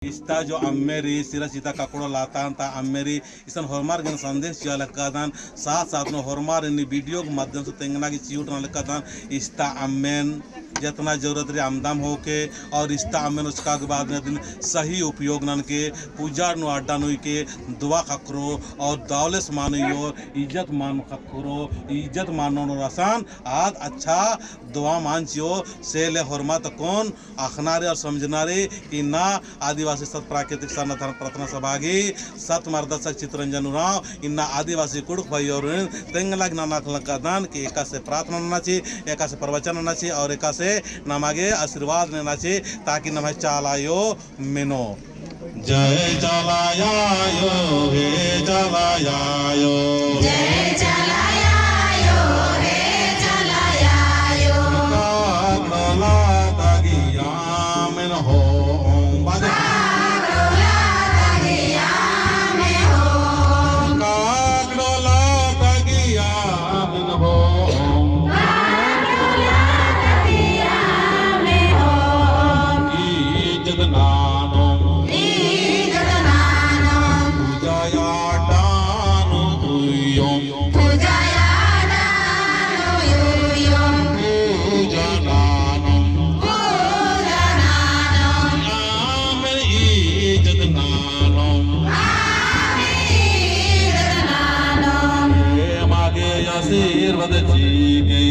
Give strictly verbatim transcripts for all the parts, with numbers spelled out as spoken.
इस्ता जो अम्मे रई, सिरा सीता ककड़ो लातान ता अम्मे रई, इसन होरमार गे संदेश चिआ लक्कादन, साथ साथ नू होरमार इन्नी video के माध्यम से तेंगना गे चिउटना लक्कादन, इस्ता अम्मेन जेतना जरूरत रई अमदम होके, और इस्ता अम्मेन ओचका के बाद में दिन सही उपयोग ननके, पूजा नू अड्डा नू उइके, दुआ ख़क्खरो, और दौलत मानो और इज्जत मान ख़क्खरो, इज्जत मानो नू रसन, आद अच्छा दुआ मान चिओ, से ले होरमा तकोन अख़ना रई और समझना रई कि इन्ना आदिवासी सत प्राकृतिक सरना धर्म प्रार्थना सभा गी सत मार्गदर्शक चितरंजन उराँव इन्ना आदिवासी कुँड़ुख़ भाई और तेंगना गे नना लक्कादन कि एकासे प्रार्थना नना ची, एकासे प्रवचन नना ची और एकासे नमा गे आशीर्वाद नना ची, ताकि नम्है चाला आयो मेनो। जय चाला आयो, हे चाला आयो। जय चाला आयो, हे चाला आयो। काकड़ो लाता गिया मेन होओम। बाजा। काकड़ो लाता गिया मेन होओम। काकड़ो लाता गिया मेन होओम। काकड़ो लाता गिया मेन होओम। इज्जत नानोम। इज्जत नानोम। पूजा अड्डा नू उइयोम। पूजा अड्डा नू उइयोम। पूजा नानोम। पूजा नानोम। आमेन इज्जत नानोम। आमेन इज्जत नानोम। एमा गे आशीर्वाद चिके।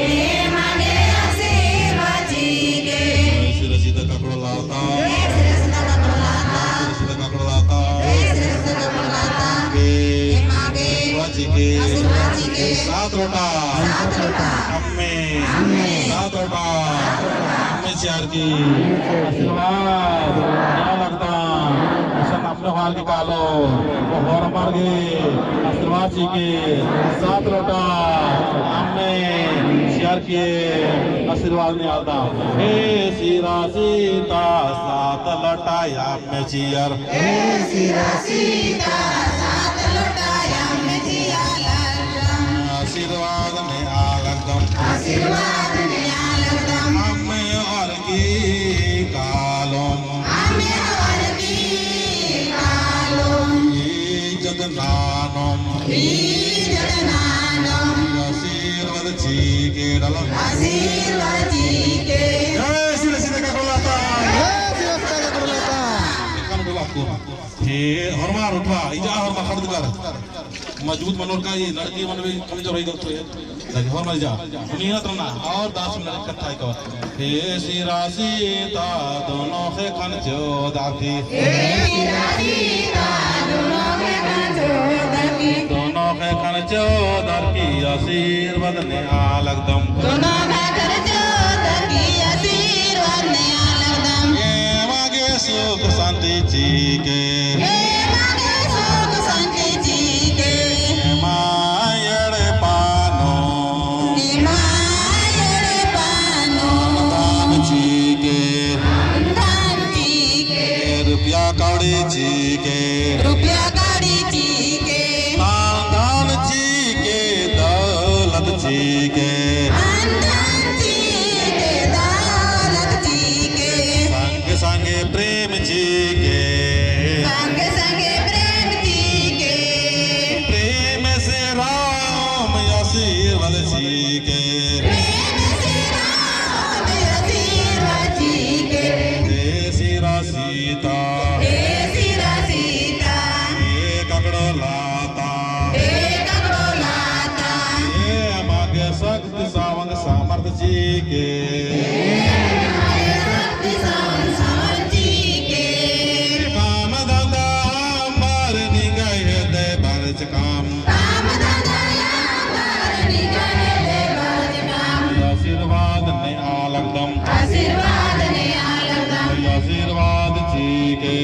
एमा गे आशीर्वाद चिके। सिरा सीता ककड़ो लाता। सिरा सीता ककड़ो लाता। सिरा सीता ककड़ो लाता। सिरा सीता ककड़ो लाता। गे। एमा गे। आशीर्वाद चिके। आशीर्वाद चिके। सात लोटा। सात लोटा। अम्मे। अम्मे। सात लोटा। अम्मे चिअर की। आशीर्वाद। चिआ लक्कदन। असन अम्मे होअर की कालो। होरमर गे। आशीर्वाद चिके। सात लोटा। अम्मे। चिअर की। आशीर्वाद नेआलदम। हे सिरा सीता सात लोटा अम्मे चिअर। हे सिरा सीता सात लोटा अम्मे चिआ लक्कदम। आशीर्वाद नेआलदम। आशीर्वाद नेआलदम। अम्मे होअर की कालोम। अम्मे होअर की कालोम। इज्जत नानोम। इज्जत नानोम। आशीर्वाद चिके डला। आशीर्वाद चिके। जय सिरा सीता ककड़ो लाता। जय सिरा सीता ककड़ो लाता। एकान डोला को। हे होरमा उठा, इजा होरमा खड़दकर। मजबूत मनोर का ये लड़की मन भी कमजोर होई गलत है। लगे होरमा इजा। उन्हीं ना तरना और दस मिनट कत्था ही कवर। हे सिरा सीता दोनों ख़ेक्खन चोदर की। हे सिरा सीता दोनों ख़ेक्खन चोदर की। दोनों ख़ेक्खन चोदर की आशीर्वाद नेआलदम। दोनों ख़ेक्खन चोदर की आशीर्वाद नेआलदम। एमा गे सुख शांति चिके। एमा गे सुख शांति चिके। एमा एड़पा नू। एमा एड़पा नू। धन चिके। धन चिके। रुपया कौड़ी चिके। रुपया कौड़ी चिके। धन धन चिके। दौलत चिके। धन धन चिके। दौलत चिके। संगे संगे प्रेम चिके। संगे संगे प्रेम चिके। प्रेम से राम आशीर्वाद चिके। प्रेम से राम आशीर्वाद चिके। हे सिरा सीता। हे सिरा सीता। हे ककड़ो लाता। हे ककड़ो लाता। एमा गे शक्ति सावंग सामर्थ चिके। काम धंधा अम्बर निंग्है हेद्दे बरचकम। काम धंधा अम्बर निंग्है हेद्दे बरचकम। आशीर्वाद नेआलदम। आशीर्वाद नेआलदम। आशीर्वाद चिके।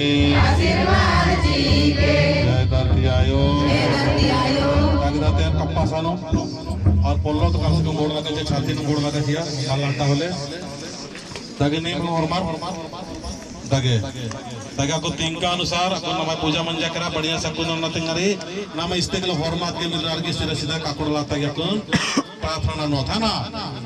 आशीर्वाद चिके। जय धरती आयो। जय धरती आयो। लगदत एन कप्पा सानो। और पोल्लो तो कम से कम गोड़ लगा, छाती नू गोड़ लगा चिआ, मल्लाटा होले। दगे नीम होरमर, दगे। दगे अक्कु तिंका अनुसार, अक्कु नमा पूजा मंजा केरा, बढ़िया से अक्कु नन्ना तिंगरी, नमा इस्ते के होरमर के मिलर की सिरा सीता ककड़ो लाता गे अक्कु। प्रार्थना ननोत है ना।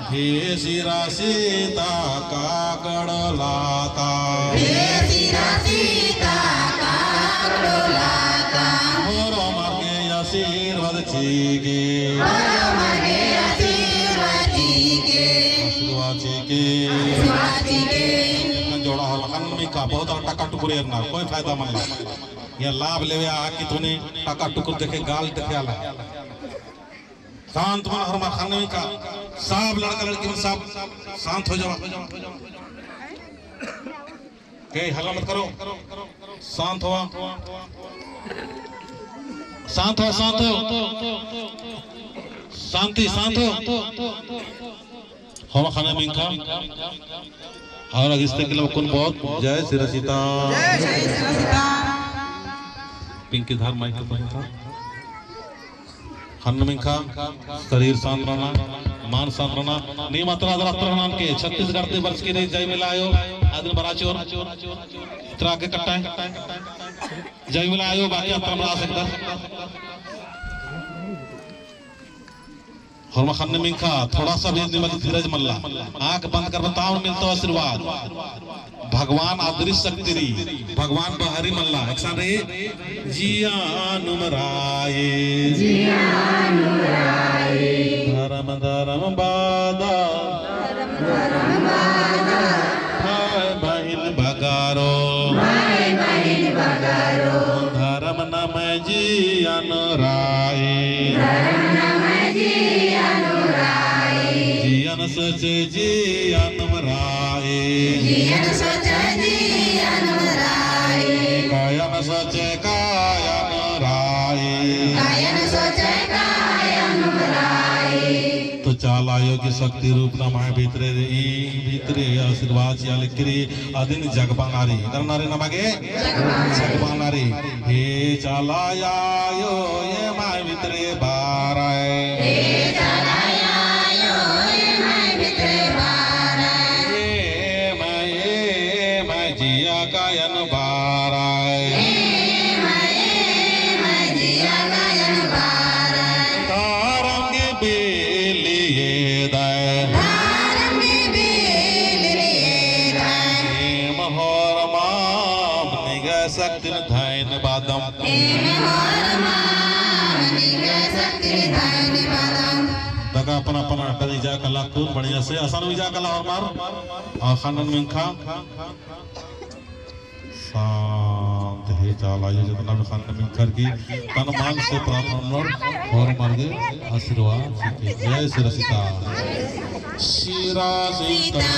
हे सिरा सीता काकड़ो लाता। हे सिरा सीता काकड़ो लाता। होरमर गे आशीर्वाद चिके। होरमर गे आशीर्वाद चिके। आशीर्वाद चिके। आशीर्वाद चिके। जोड़ा होरमर ख़न्न मीख़ा बहुत टका टुकुर एरना, कोई फायदा मल्ला। या लाभ लेवे आ कि तूने टका टुकुर देखे, गाल देखे आला। शांत मन होरमर ख़न्न मीख़ा, सब लड़का लड़की मन सब शांत हो जावा। के हल्ला मत करो, शांत होवा, शांत हो, शांत हो, शांति, शांत हो। होरमर ख़न्न मीख़ा, और अगिस्ते के लोग कुन बहुत जय सिरा सीता। जय सिरा सीता। पिंकी धार माइक पर था। ख़न्न मीख़ा, शरीर शांत रअना, मन शांत रअना। नीम अतरा अतरा अतरा ननके, छत्तीसगढ़ ती बरचकी रई जय मिला आयो, अदिन बरआ चिओर, अतरा गे कट्टा है। जय मिला आयो, बाकी अतरा बरआ सकता। होरमर ख़न्न मीख़ा, थोड़ा सा भी निमन धीरज मल्ला। आँख बंद करबा ताम मिलतो आशीर्वाद। भगवान अदृश्य शक्ति रई, भगवान बहरी मल्ला। एकसन रई, जिया नुम रई। जिया नुम रई। धरम धरम बादा। धरम धरम बादा। भाई बहिन बगारो। भाई बहिन बगारो। धरम नमय जिया नुम रई। धरम नमय जिया नुम रई। जियन सोचे जिया नुम रई। जियन सोचे जिया नुम रई। कायन सोचे काया नुम रई। कायन सोचे काया नुम रई। तो चाला आयो की शक्ति रूप नम्है भितरे रई, भितरे आशीर्वाद चिआ लगी रई, अदिन जगबाना रई। एन्दरा रई नमा गे? जगबाना रई। हे चाला आयो, एम्है भितरे बरई। हे चाला आयो, एम्है भितरे बरई। एम, एम्है जिया कायन बरई। एम, एम्है जिया कायन बरई। धरम गे बेली एदय। धरम गे बेली एदय। एम होरमाम निंग्है शक्तिन धन्यवादम। एम होरमाम निंग्है शक्तिन धन्यवादम। तका अपन अपन अड्डा इजा कला खूब बढ़िया से असन इजा कला होरमार। और ख़न्नन मिंख़ा। शांत हे चाला आयो, जितना भी ख़न्न मिंख़र की तन मन से प्रार्थना ननोर, होरमर गे आशीर्वाद चिके। जय सिरा सीता। सिरा सीता।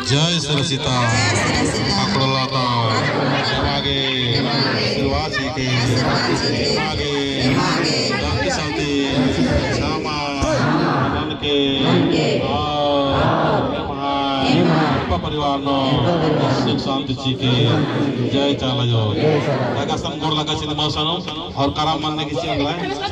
जय सरसीता। जय सरसीता। अकड़ोला ता एमागे आशीर्वाद चिके। आशीर्वाद चिके। एमागे एमागे शांति शांति सामा ननके। ननके। आ, एम्है एम्है परिवार नू सुख शांति चिके। जय चाला आयो। जय चाला आयो। अगा सन गोड़ लगा चिन्ने मौसा नू और करम मन्ने की चिन्ने।